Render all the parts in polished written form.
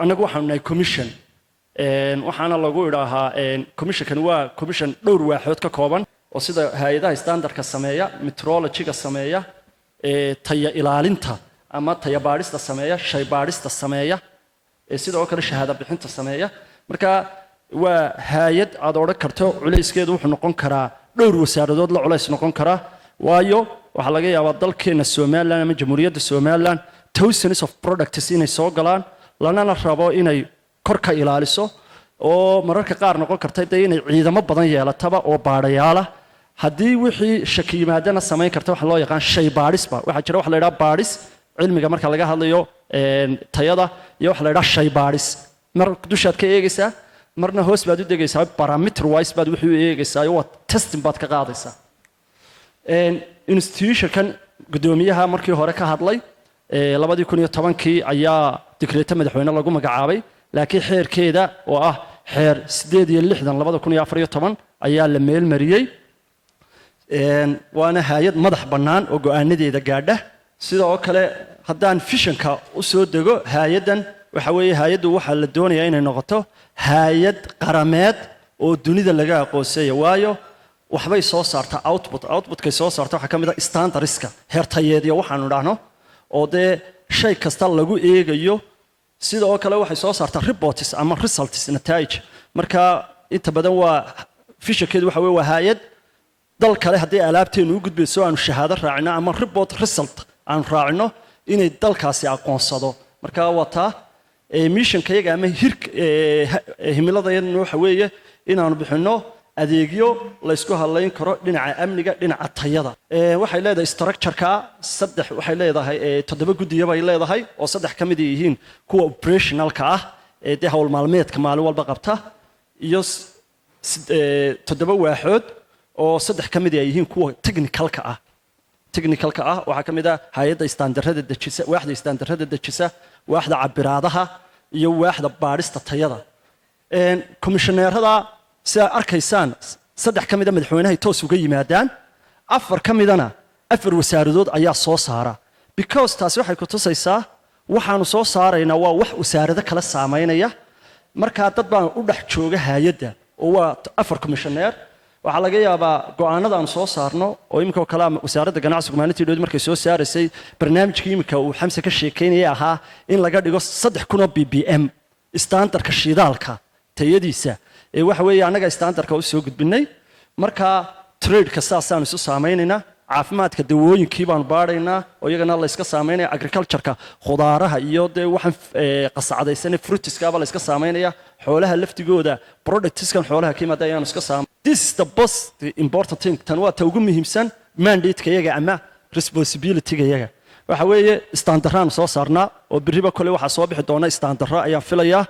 Annagu waxaanu nahay commission, waxaana lagu idhaahaa commissionkani waa commission dhowr waaxood ka kooban, oo sida hay-adaha standardka sameeya, metrologyga sameeya, taya ilaalinta ama taya baadhista sameeya, shay baadhista sameeya, sidoo kale shahaada bixinta sameeya. Marka waa hay-ad aad odhan karto culayskeedu wuxuu noqon karaa dhowr wasaaradood la culays noqon karaa, waayo waxaa laga yaabaa dalkeena Somaliland ama Jamhuuriyadda Somaliland thousands of products inay soo galaan, lanana rabo inay kor ka ilaaliso, oo mararka qaar noqon karta dee inay ciidamo badan yeelataba oo baadhayaala, haddii wixii shaki yimaadana samayn karta waxa loo yaqaan shay baadhisba. Waxaa jira waxa la yidhaha baadhis cilmiga marka laga hadlayo tayada, iyo waxa la yidhaha shay baadhis. Mar dushaad ka eegaysaa, marna hoos baad u degaysaa, parameter wise baad wixii u eegaysaa, waa testing baad ka qaadaysaa. Institutionkan guddoomiyaha markii hore ka hadlay, 2010-kii ayaa dikreeto madaxweyne lagu magacaabay, laakiin xeerkeeda oo ah xeer 68/2014 ayaa la meelmariyey. Waana hay-ad madax bannaan oo go'aanadeeda gaadha. Sidoo kale haddaan visionka u soo dego hay-addan, waxa weeye hay-addu waxaa la doonayaa inay noqoto hay-ad qarameed oo dunida laga aqoonsaya, waayo waxbay soo saartaa output. Outputkay soo saarta waxaa ka mid ah standardska, heertayeedyo waxaanu idhaahno, oo dee shay kasta lagu eegayo. Sidoo kale waxay soo saartaa reports ama results, nataij. Marka inta badan waa visionkeedu waxa weye waa hay-ad dal kale haddii alaabteenu u gudbayso aanu shahaado raacino ama report result aanu raacino, inay dalkaasi aqoonsado. Marka waa taa missionkayaga ama hirk himiladayaduna waxa weeye inaanu bixinno adeegyo laysku hadlayn karo dhinaca amniga, dhinaca tayada. Waxay leedahay structureka saddex, waxay leedahay toddoba guddiya bay leedahay, oo saddex ka mid yihiin kuwa operationalka ah ee dee hawl maalmeedka maalin walba qabta, iyo toddoba waaxood oo saddex ka mid ay yihiin kuwa technicalka ah. Technicalka ah waxaa ka mid ah hay-adda istaandarrada dejisa, waaxda istaandarrada dejisa, waaxda cabiraadaha iyo waaxda baadhista tayada. Komishaneerada sidaa arkaysaan, saddex ka mida madaxweynahay toos uga yimaadaan, afar ka midana afar wasaaradood ayaa soo saara, because taasi waxay ku tusaysaa waxaanu soo saaraynaa waa wax wasaarado kala saamaynaya. Markaa dad baan u dhex jooga hay-adda oo waa afar komishaneer. Waxaa laga yaabaa go'aanada aanu soo saarno oo iminka oo kale wasaaradda ganacsigu maalintii dhoweyd markay soo saaraysay barnaamijkii iminka uu Xamse ka sheekeynaya ahaa in laga dhigo 3000 oo ppm standardka shidaalka tayadiisa, ee waxa weeye annaga standardka u soo gudbinay. Marka tradeka saasaanu isu saamaynaynaa, caafimaadka dawooyinkii baanu baadhaynaa oo iyagana la iska saamaynaya, agricultureka khudaaraha iyo dee waxaan qasacdaysan fruitiskaaba la iska saamaynaya, xoolaha laftigooda productskan xoolaha ka yimaada ayaanu iska saamay. This is the most important thing. Tan waa ta ugu muhiimsan. Mandate-ka iyaga ama responsibility-ga iyaga waxa weeye istaandarraanu soo saarnaa, oo berriba kole waxaa soo bixi doona istaandarro ayaan filayaa.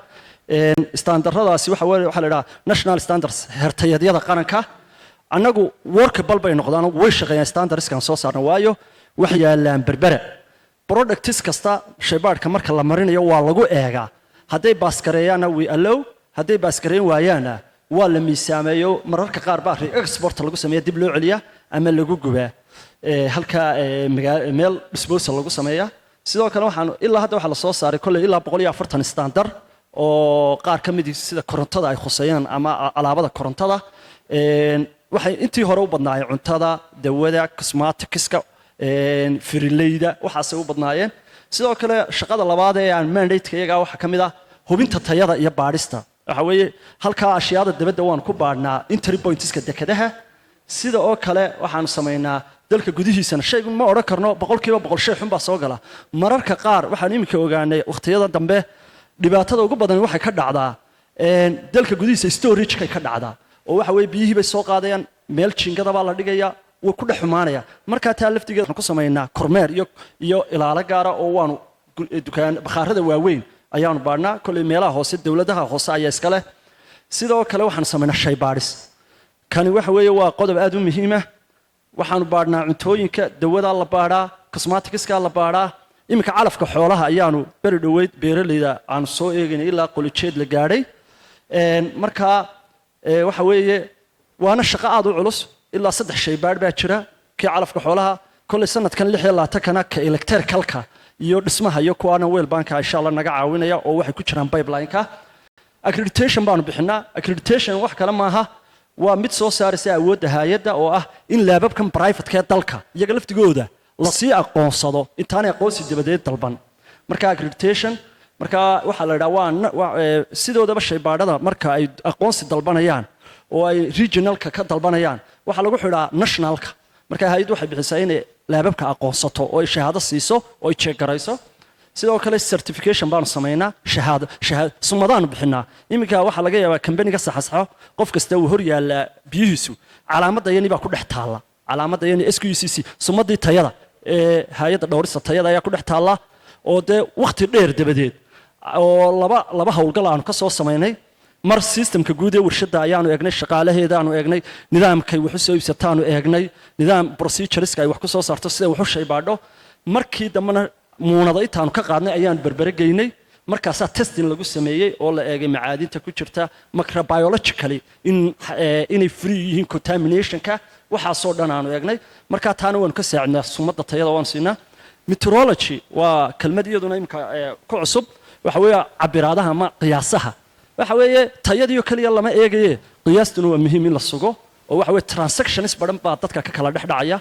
Istaandarradaasi waxa weeye waxaa la idhaha national standards, heertayadyada qaranka. Annagu workable bay noqdaan, way shaqeeyaan standardskan soo saarna, waayo wax yaalaan Berbera. Products kasta shaybaadhka marka la marinayo waa lagu eegaa. Hadday pass gareeyaanna we allow, hadday pass gareyn waayaanna waa la miisaameeyo. Mararka qaar baa re-export lagu sameeya, dib loo celiya ama lagu gubaa halka meel disposal lagu sameeya. Sidoo kale waxaan ilaa hadda waxaa la soo saaray kolley ilaa 140 standard, oo qaar ka mid sida korontada ay khuseeyaan ama alaabada korontada. Waxay intii hore u badnaayeen cuntada, dawada, cosmeticska, firileyda, waxaasay u badnaayeen. Sidoo kale shaqada labaad ee aan mandate-ka iyagaa waxaa ka mid ah hubinta tayada iyo baadhista. Waxa weeye halkaa ashyaada dibadda waan ku baadhnaa, entry pointska dekadaha. Sida oo kale waxaanu samaynaa dalka gudihiisana. Shaygu ma odhan karno 100% shay xun baa soo gala. Mararka qaar waxaan iminka ogaanay wakhtiyada dambe dhibaatada ugu badan waxay ka dhacdaa dalka gudihiisa, storagekay ka dhacdaa, oo waxa weeye biyihii bay soo qaadayaan, meel jiingada baa la dhigaya, way ku dhex xumaanaya. Markaa taa laftigeeda waxaan ku samaynaa kormeer iyo ilaalo gaara, oo waanu dukaan bakhaarada waaweyn ayaanu baadhnaa. Kolley meelaha hoose dowladaha hoose ayaa iska leh. Sidoo kale waxaanu samaynaa shay baadhis. Kani waxa weeye waa qodob aad u muhiima. Waxaanu baadhnaa cuntooyinka, dawadaa la baadhaa, cosmeticska la baadhaa. Iminka calafka xoolaha ayaanu beri dhoweyd beeralayda aanu soo eegaynay ilaa qolijeed la gaadhay. Markaa waxa weeye waana shaqo aad u culus. Ilaa saddex shaybaadh baa jira. Kii calafka xoolaha kolley sanadkan 26-kana ka electricalka iyo Iyo dhismaha iyo kuwaana World Banka insha Allah naga caawinaya, oo waxay ku jiraan pipeline-ka. Accreditation baanu bixinaa. Accreditation wax kale maaha, waa mid soo saaraysa awoodda hay'adda, oo ah in lababkan private-ka ee dalka iyaga laftigooda lasii aqoonsado intaanay aqoonsi dabadeed dalban. Marka accreditation, marka waxaa la idhaha waa sidoodaba shaybaadhada marka ay aqoonsi dalbanayaan oo ay regionalka ka dalbanayaan, waxaa lagu xidhaa nationalka. Marka hay'addu waxay bixisaa inay lababka aqoonsato oo ay shahaado siiso oo ay check garayso. Sidoo kale certification baanu samaynaa, shahaado sumadaanu bixinaa. Iminka waxaa laga yaabaa kambaniga saxasaxo qof kasta uu hor yaallaa biyihiisu, calaamadda yani baa ku dhex taalla, calaamadda yani SQCC, sumadii tayada ee hay'adda dhowrista tayada ayaa ku dhex taalla. Oo dee wakhti dheer dabadeed oo laba howlgal aanu ka soo samaynay, mar systemka guud ee warshadda ayaanu eegnay, shaqaalaheedaanu eegnay, nidaamkay wax u soo iibsataanu eegnay, nidaam procedureska ay wax ku soo saarto, siday wax u shaybaadho. Markii dambena muunada intaanu ka qaadnay ayaanu Berbere geynay. Markaasaa testing lagu sameeyey oo la eegay macaadinta ku jirta, microbiologically inay free yihiin contaminationka, waxaasoo dhan aanu eegnay. Markaa taana waanu ka saacidnaa, sumadda tayada waanu siinaa. Metrology waa kelmad iyaduna imika ku cusub. Waxa weeye cabiraadaha ama qiyaasaha. Waxa weeye tayadiyo keliya lama eegaye, qiyaastuna waa muhiim in la sugo. Oo waxa weeye transactions badan baa dadka ka kala dhex dhacaya.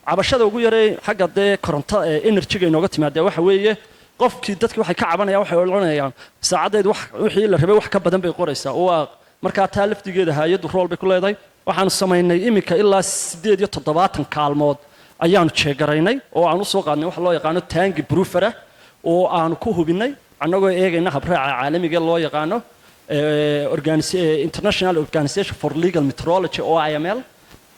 Cabashada ugu yaree xagga dee koronto ee energyga inooga timaadee waxa weeye qofkii dadki waxay ka cabanayaan, waxay odhanayaan saacaddeed wax wixii la rabay wax ka badan bay qoraysaa. Oo waa markaa taa laftigeeda hay'addu role bay ku leedahay. Waxaanu samaynay iminka ilaa 78 kaalmood ayaanu check garaynay, oo aan usoo qaadnay waxa loo yaqaano taangi proofer ah, oo aanu ku hubinay annagoo eegayna habraaca caalamiga loo yaqaano International Organization for Legal Metrology oo IML.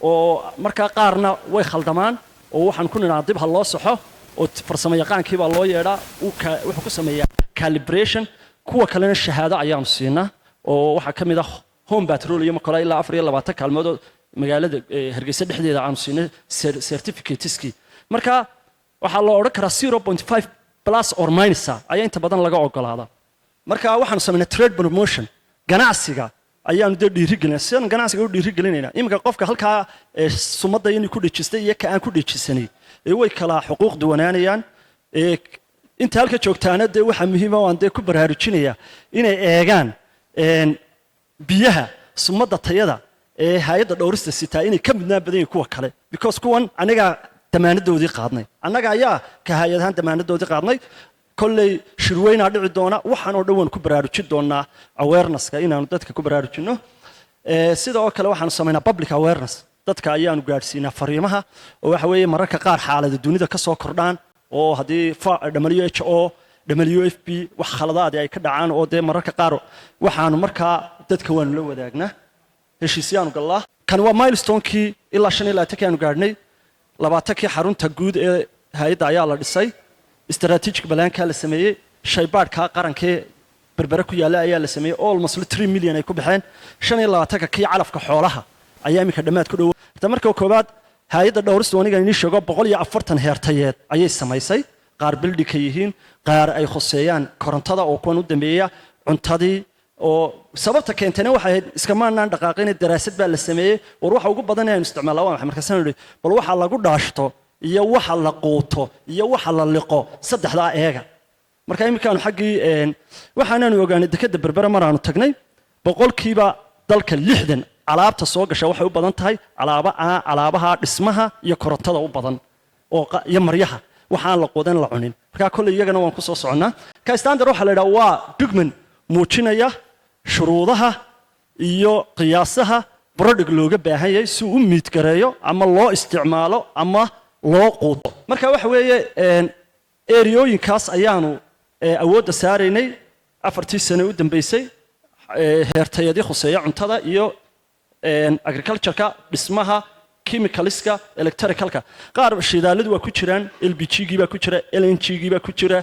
Oo markaa qaarna way khaldamaan oo waxaan ku nidhaha dib ha loo saxo, oo farsamo yaqaankii baa loo yeedhaa, wuxuu ku sameeyaa calibration. Kuwa kalena shahaado ayaanu siinaa, oo waxaa ka mid ah Home Petroleum kale, ilaa 24 kaalmood oo magaalada Hargeysa dhexdeeda aanu siinay certificateskii. Marka waxaa loo odhan karaa 0.5 plus or minus ayaa inta badan laga ogolaadaa. Marka waxaanu samaynay trade promotion, ganacsiga ayaanu dee dhiirigelinaa. Sidaan ganacsiga u dhiirigelinaynaa, iminka qofka halkaa sumadda inay ku dhejistay iyo ka aan ku dhejisanay ee way kala xuquuq duwanaanayaan. Inta halka joogtaana dee waxaa muhiima oo aan dee ku baraarujinayaa inay eegaan biyaha sumadda tayada ee hay'adda dhowrista sitaa inay ka mudnaan badan yihiin kuwa kale, because kuwan anigaa damaanadoodii qaadnay, annaga ayaa ka hay'ad ahaan damaanadoodii qaadnay. Kolley shirweynaa dhici doona, waxaan oo dhan waan ku baraarujin doonaa, awarenesska inaanu dadka ku baraarujinno. Sidoo kale waxaanu samaynaa public awareness, dadka ayaanu gaadhsiinaa fariimaha. Oo waxa weeye mararka qaar xaalada dunida ka soo kordhaan, oo haddii WHO, WFP wax khaladaadi ay ka dhacaan, oo dee mararka qaar waxaanu markaa dadka waanu la wadaagnaa, heshiisyaanu gallaa. Kan waa milestonekii ilaa 25kii aanu gaadhnay. 20kii xarunta guud ee hay'adda ayaa la dhisay, strategic plankaa la sameeyey, shaybaadhkaa qarankee Berbere ku yaalla ayaa la sameeyey, almost 3 million ay ku baxeen. 25ka kii calafka xoolaha ayaa iminka dhammaad ku dhowo. Horta marka koowaad hay'adda dhowristu, aniga inii sheego, 140 heertayeed ayay samaysay. Qaar building ka yihiin, qaar ay khuseeyaan korontada, oo kuwan u dambeeya cuntadii. Oo sababta keentayna waxay ahayd iskamaanaan dhaqaaqin, daraasad baa la sameeyey. War waxa ugu badan ee aynu isticmaalaa waa maxay? Markaasaan idhi bal waxa lagu dhaashto iyo waxa la quuto iyo waxa la liqo, saddexdaa eega. Marka iminkaanu xaggii waxaanaanu ogaanay dekadda Berbere maraanu tagnay, boqolkiiba dalka 60 alaabta soo gasha waxay u badan tahay alaaba alaabaha dhismaha iyo korontada u badan oo iyo maryaha, waxaan la quudan la cunin. Marka kolley iyagana waan ku soo soconnaa. Ka standard waxaa la yidhaha waa document muujinaya shuruudaha iyo qiyaasaha product looga baahan yahay si uu u meet gareeyo ama loo isticmaalo ama loo quuto. Marka waxa weeye areayooyinkaas ayaanu awoodda saaraynay 4tii sane u dambeysay: heertayadii khuseeya cuntada iyo agricultureka, dhismaha, chemicalska, electricalka. Qaar shidaaladu waa ku jiraan, LPG-gii baa ku jira, LNG-gii baa ku jira,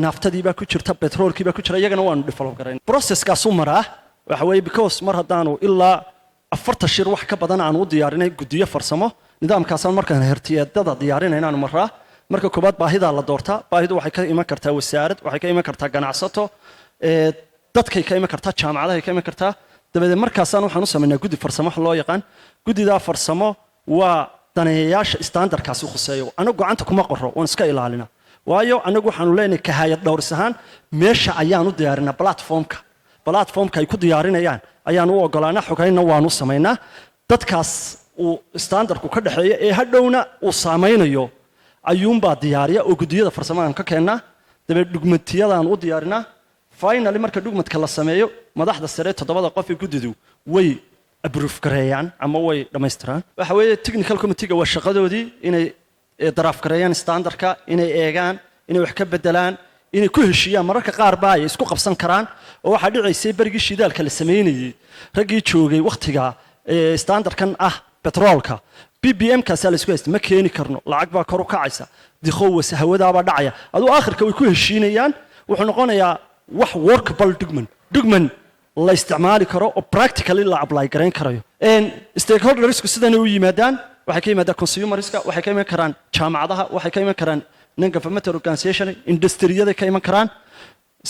naaftadii baa ku jirta, petroolkii baa ku jira. Iyagana waanu develop garayn, processkaasuu maraa. Waxa weeye because mar haddaanu ilaa 40 shir wax ka badan aanu u diyaarinay guddiyo farsamo, nidaamkaasaan markaan hertiyeedada diyaarinaynaanu maraa. Marka koowaad baahidaa la doortaa. Baahidu waxay ka iman kartaa wasaarad, waxay ka iman kartaa ganacsato, dadkay ka iman kartaa, jaamacadahay ka iman kartaa. Dabadeed markaasaan waxaan u samaynaa guddi farsamo wax loo yaqaan. Guddidaa farsamo waa daneeyayaasha standardkaasi khuseeyo. Anagu gacanta kuma qoro, waan iska ilaalina. Waayo anagu waxaanu leenahay ka hay'ad dhowris ahaan meesha ayaanu diyaarinaa platformka ay ku diyaarinayaan ayaanu u ogolaanaa, xogaynna waanu samaynaa. Dadkaas uu standardku ka dhexeeya ee hadhowna uu saamaynayo ayuunbaa diyaariya oo guddiyada farsamadan ka keennaa. Dabeed documentiyadaan u diyaarinaa. Finally, marka documentka la sameeyo, madaxda sare, toddobada qof ee guddidu, way approve gareeyaan ama way dhammaystiraan. Waxa weeye technical committee waa shaqadoodii inay draft gareeyaan standardka, inay eegaan, inay wax ka bedelaan, inay ku heshiiyaan. Mararka qaar baa ay isku qabsan karaan, oo waxaa dhicaysay berigii shidaalka la sameynayey, raggii joogay wakhtiga standardkan ah petroolka ppm kaasaa la isku haystay. Ma keeni karno, lacag baa kor u kacaysa, dikhowas hawadaabaa dhacaya. Aduu aakhirka way ku heshiinayaan. Wuxuu noqonayaa wax workable document, document la isticmaali karo oo practically la apply garayn karayo. Stakeholdersku sidanay u yimaadaan. Waxay ka yimaadaan consumerska, waxay ka iman karaan jaamacadaha, waxay ka iman karaan non governmental organization, industriyaday ka iman karaan.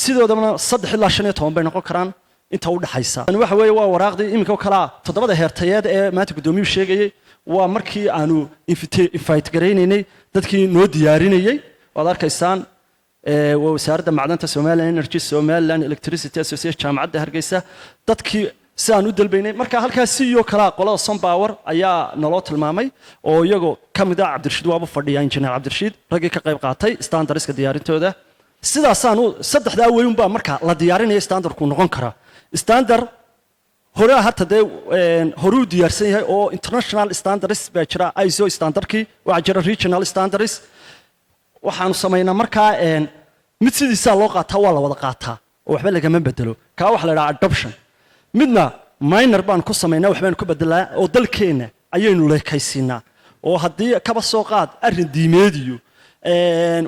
Sidoodabana 3 ilaa 15 bay noqon karaan inta u dhaxaysa. Tani waxa weeye waa waraaqdii iminka oo kalea toddobada heertayeed ee maanta guddoomiyuhu sheegayey. Waa markii aanu invite garaynaynay dadkii noo diyaarinayey. Waad arkaysaan, waa Wasaaradda Macdanta, Somaliland Energy, Somaliland Electricity Association, Jaamacadda Hargeysa, dadkii si aan u dalbaynay. Marka halkaa CEO kalaa qolada Sompower ayaa naloo tilmaamay, oo iyagoo ka mid ah Cabdirashiid waaba fadhiya, Injineer Cabdirashiid, raggii ka qayb qaatay standardska diyaarintooda. Sidaasaanu saddexdaa weyn baa marka la diyaarinaya standardku noqon karaa. Standard hore hata dee horuu diyaarsan yahay oo international standards baa jira, ISO standardkii, waxaa jira regional standards. Waxaanu samaynaa markaa mid sidiisaa loo qaataa, waa la wada qaataa oo waxba lagama bedelo. Kaa waxa la idhaha adoption. Midna minor baan ku samaynaa, waxbaanu ku bedelaa oo dalkeenna ayaynu leekaysiinaa, oo haddii kaba soo qaad arrin diimeediyo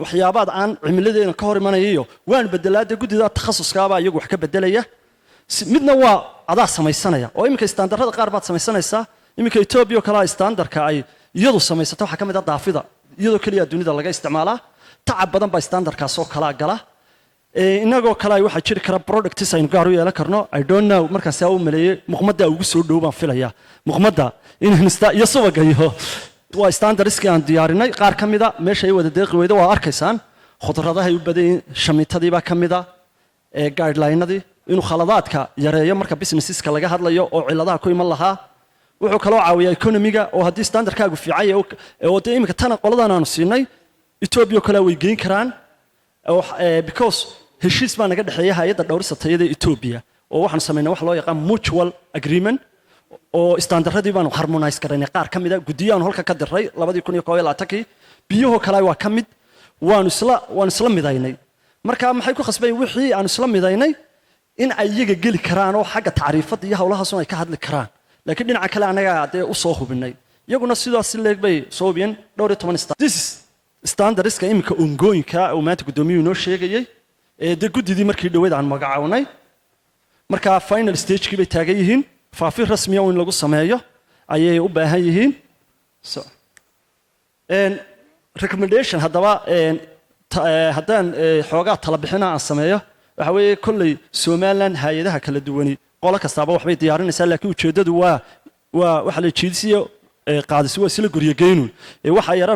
waxyaabaad aan cimiladeena ka hor imanayayo, waanu bedelaa. Dee guddida takhasuskaabaa iyagu wax ka bedelaya. Midna waa adaa samaysanaya, oo iminka standarada qaar baad samaysanaysaa. Iminka Etoobiya oo kalea standardka ay iyadu samaysato waxaa ka mid ah daafida, iyadoo keliya dunida laga isticmaalaa. Tacab badan baa standardkaasoo kalaa gala. Inagoo kale waxaa jiri kara products aynu gaar u yeelan karno. I don't know, markaan saa u maleeyey muqmadda ugu soo dhow baan filayaa, muqmadda inaynu iyo subaga iyo waa standardskii aan diyaarinay qaar ka mida. Meesha ay wada deeqi weyda waa arkaysaan, khudradahay u badan yihiin, shamiitadii baa ka mida, guideline-adii inuu khaladaadka yareeyo marka businesseska laga hadlayo oo ciladaha ku iman lahaa. Wuxuu kaloo caawiyaa economiga, oo haddii standardkaagu fiican yahay oo dee iminka tana qoladan aanu siinay Etoobiya oo kale way geyn karaan, because heshiis baa naga dhexeeya hay-adda dhowrista tayada Etoobiya, oo waxaanu samaynay wax loo yaqaan mutual agreement, oo standardadii baanu harmonise garaynay qaar ka mida. Guddiyaanu halka ka diray 2021-kii. Biyahoo kale waa ka mid, waanu isla midaynay. Marka maxay ku khasbeen wixii aanu isla midaynay in ay iyaga geli karaan oo xagga tacriifadda iyo howlahaasun ay ka hadli karaan, laakiin dhinaca kale annaga dee u soo hubinay, iyaguna sidaas si leeg bay soo hubiyeen dhowr iyo toban. This standardska iminka ongooyinka uu maanta guddoomiyuhu inoo sheegayey ee dee guddidii markii dhoweyd aan magacawnay, marka final stagekii bay taagan yihiin. Faafin rasmiya in lagu sameeyo ayay u baahan yihiin. So recommendation haddaba, haddaan xoogaa tala bixina aan sameeyo, waxa weeye kolley Somaliland hay-adaha kala duwani qolo kastaaba waxbay diyaarinaysaa, laakiin ujeeddadu waa waxa la jiidisiyo qaadisi waa isla guryogeynun. Waxaa yara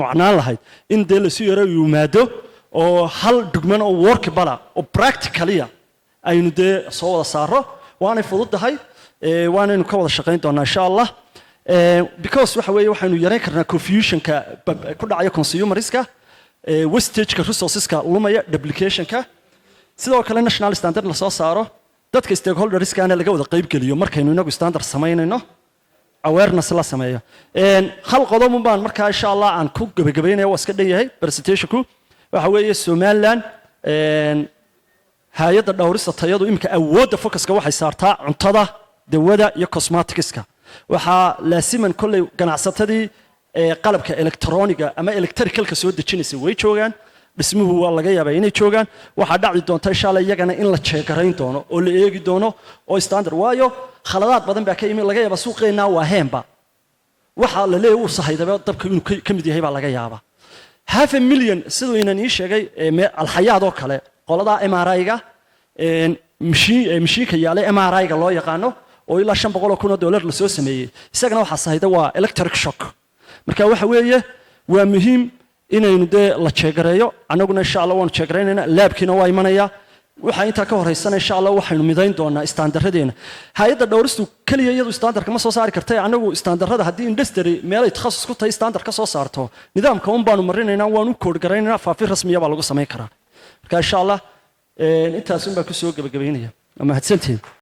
macnaan lahayd in dee lasu yaro yimaado oo hal document oo workable oo practically aynu dee soo wada saaro. Waanay fududahay, waanaynu ka wada shaqayn doonaa insha Allah, because waxa weeye waxaynu yarayn karnaa confusionka ku dhacaya consumerska, wastageka, resourceska lumaya, duplicationka. Sidoo kale national standard lasoo saaro, dadka stakeholderskana laga wada qaybgeliyo markaynu inagu standard samaynayno, awareness la sameeyo. Hal qodob baan markaa insha Allah aan ku gabagabaynaya, waa iska dhan yahay presentationku. Waxa weeye Somaliland hay-adda dhowrista tayadu iminka awoodda focuska waxay saartaa cuntada, dawada iyo cosmeticska. Waxaa laasiman kolley ganacsatadii qalabka electroniga ama electricalka soo dejinaysa way joogaan, dhismuhu waa laga yaabaa inay joogaan. Waxaa dhaci doonta insha Allah iyagana in la check garayn doono oo la eegi doono oo standard, waayo khaladaad badan baa ka yimi. Laga yaabaa suuqeennaa waa heenba waxaa la leeyahay uu sahaydaba dabka inuu ka mid yahay baa laga yaabaa. Half a million siduu inan ii sheegay Alxayaad oo kale, qolada MRI-ga, mashiinka yaalay MRI-ga loo yaqaano oo ilaa $500,000 lasoo sameeyey, isagana waxaa sahayda waa electric shock. Marka waxa weeye waa muhiim. Inaynu dee la check gareeyo, annaguna insha Allah waanu check garaynayna, labkiina waa imanaya. Waxaa intaa ka horeysana, insha Allah, waxaynu midayn doonaa standardadeena. Hay-adda dhowristu keliya iyadu standardka ma soo saari kartay. Annagu standardada, haddii industry meelay takhasus ku tahay standard ka soo saarto, nidaamka un baanu marinaynaa, waanu u code garaynaynaa, faafin rasmiya baa lagu samayn karaa. Marka insha Allah intaas un baa kusoo gebagabaynaya. Waa mahadsantihin.